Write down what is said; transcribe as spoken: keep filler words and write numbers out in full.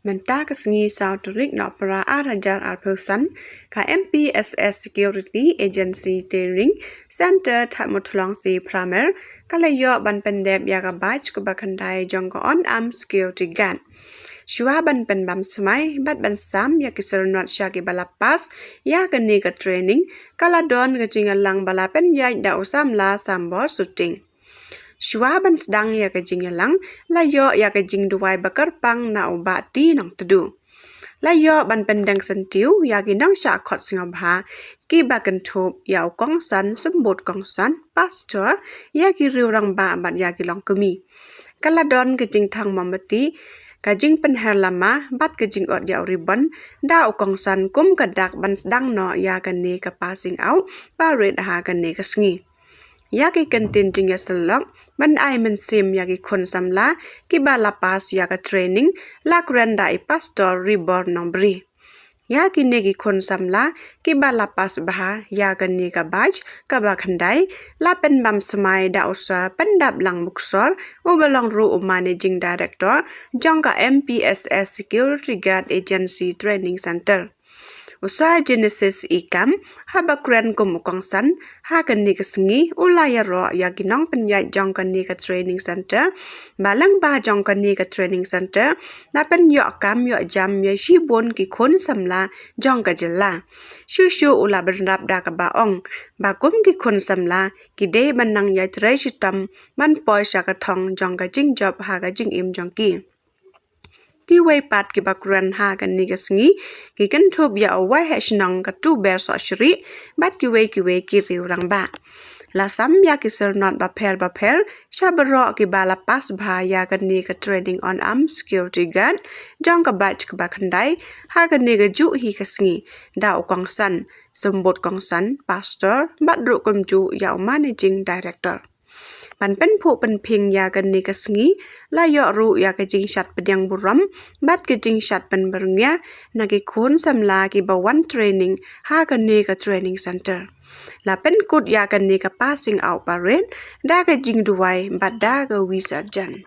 Mynta ka sngi saw tarik Nohprah ar hajar arphew san, ka M P S S Security Agency Training Centre Thadmuthlong C Pramer ka la ïoh ban pyndep ïa ka batch kaba khyndai jong ka On-Arm Security Guard. Shuwa ban pynbam smai bad ban sam ïa ki syrnod sha kiba la pass ïa kane ka training, ka la don ka jingïalang ba la pynïaid da u samla Sambor Suting. Shuwa ban sdang ïa ka jingïalang, la ïoh ïa ka jingduwai ba kyrpang na u Bah T Nongtdu. La ïoh ban pyndeng syntiew ïa ki nongshah khot sngewbha kiba kynthup ïa u kongsan, symbud kongsan, pastor, ïa ki riew rangbah bad ïa ki longkmie. Ka la don ka jingthang mombati, ka jingpynher lama bad ka jingot ïa u ribbon da u kongsan kum ka dak ban sdang noh ïa kane ka passing out parade ha kane ka sngi. Ïa ki kyntien jingïasyllok ban ai mynsiem ïa ki khun samla kiba la pass ïa ka training la kren da i Pastor Ribor Nongbri. Ïa kine ki khun samla kiba la pass bha ïa kane ka batch kaba khyndai la pynbam smai da u Sir Pyndaplang Buksor, uba long ruh u Managing Director jong ka M P S S Security Guard Agency Training Centre. U Sir Genesis E Kam, haba kren kum u kongsan ha kane ka sngi, u la ïaroh ïa ki nongpynïaid jong kane ka training centre ba lyngba jong kane ka training centre la pynïoh kam ïoh jam ïa shibun ki khun samla jong ka jylla. Shuh shuh u la bynrap da kaba ong ba kum ki khun samla ki dei ban nang ïatrei shitom ban poi sha ka thong jong ka jingjop ha ka jingim jong ki. Kiwei pat kiba kren ha kane ka sngi ki kynthup ïa u Waheh Shnong ka Tuber Sohshrieh bad kiwei kiwei ki riew rangbah. La sam ïa ki syrnod bapher bapher sha baroh kiba la pass bha ïa kane ka training On-Arm Security Guard jong ka batch kaba khyndai ha kane ka juh hi ka sngi da u kongsan, symbud kongsan, pastor bad ruh kumjuh ïa u Managing Director. Ban pynphuh pynphieng ïa kane ka sngi la ïoh ruh ïa ka jingshad pdiang burom bad ka jingshad pynbyrngia na ki khun samla kiba wan training ha kane ka training centre. La pynkut ïa kane ka passing out parade da ka jingduwai bad da ka Wisarjan.